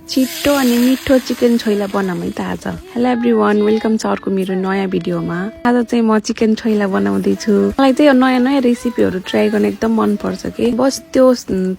छिटो अनि मिठो चिकन छोइला बनाऊँ है त आज। हेलो एभ्रीवन, वेलकम छ अर्को मेरो नयाँ भिडियोमा। आज चाहिँ म चिकन छोइला बनाउँदैछु। मलाई चाहिँ नयाँ नयाँ रेसिपीहरू ट्राई गर्न एकदम मन पर्छ कि बस त्यो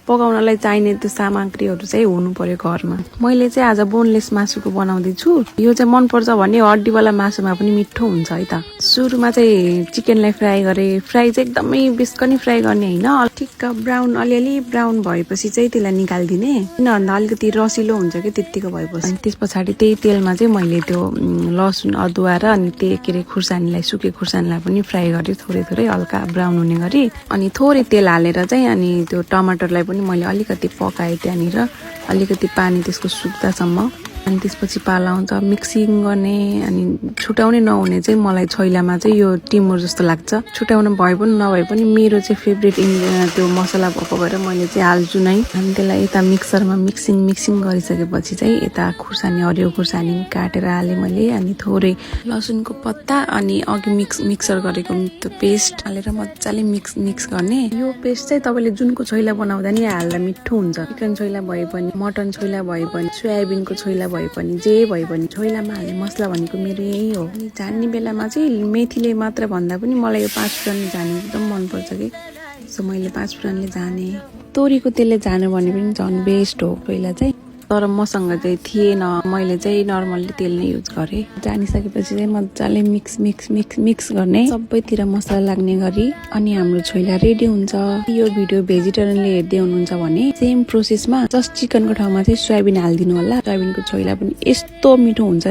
पकाउनलाई चाहिने त्यो सामग्रीहरू चाहिँ हुनु पर्यो घरमा। मैले चाहिँ आज बोनलेस मासुको बनाउँदैछु। यो चाहिँ मन पर्छ भने हड्डीवाला मासुमा पनि मिठो हुन्छ है त। सुरुमा चाहिँ चिकनलाई फ्राई गरे। फ्राई चाहिँ एकदमै बेसकनी फ्राई गर्ने हैन, ठिक्क ब्राउन अलिअलि ब्राउन भएपछि चाहिँ त्यसलाई निकाल्दिने। किनभन्दा अलिकति रसिलो हुन्छ कि त्यतिको भएपछि। अनि त्यस पछाडि त्यही तेलमा चाहिँ मैले त्यो लसुन अदुवा र अनि त्यो खुर्सानीलाई सुके खुर्सानीलाई पनि फ्राई गरे थोरै थोरै हल्का ब्राउन हुने गरी। अनि थोरै तेल हालेर चाहिँ अनि त्यो टमाटरलाई पनि मैले अलिकति पकाएँ त्यहाँनिर, अलिकति पानी त्यसको सुक्दासम्म। अनि त्यसपछि पाला आउँछ मिक्सिङ गर्ने। अनि छुटाउने नहुने चाहिँ मलाई छोइलामा चाहिँ यो टिमुर जस्तो लाग्छ। छुटाउनु भए पनि नभए पनि मेरो चाहिँ फेभरेट त्यो मसला भएको भएर मैले चाहिँ हाल्छु नै। अनि त्यसलाई यता मिक्सरमा मिक्सिङ गरिसकेपछि चाहिँ यता खुर्सानी हरियो खुर्सानी काटेर हालेँ मैले। अनि थोरै लसुनको पत्ता अनि अघि मिक्सर गरेको त्यो पेस्ट हालेर मजाले मिक्स गर्ने। यो पेस्ट चाहिँ तपाईँले जुनको छोइला बनाउँदा नि हाल्दा मिठो हुन्छ। चिकन छोइला भए पनि, मटन छोइला भए पनि, सोयाबिनको छोइला भए पनि, जे भए पनि छोइलामा हाल्ने मसला भनेको मेरो यही हो। अनि झान्ने बेलामा चाहिँ मेथीले मात्र भन्दा पनि मलाई यो 5 फुरनले झाने एकदम मनपर्छ कि, सो मैले 5 फुरनले झाने। तोरीको तेलले झाने भने पनि झन् बेस्ट हो पहिला चाहिँ, तर मसँग चाहिँ थिएन। मैले चाहिँ नर्मल्ली तेल नै युज गरेँ। जानिसकेपछि चाहिँ मजाले मिक्स गर्ने, सबैतिर मसला लाग्ने गरी। अनि हाम्रो छोइला रेडी हुन्छ। यो भिडियो भेजिटेरियनले हेर्दै हुनुहुन्छ भने सेम प्रोसेसमा जस्ट चिकनको ठाउँमा चाहिँ सोयाबिन हालिदिनु होला। सोयाबिनको छोइला पनि यस्तो मिठो हुन्छ।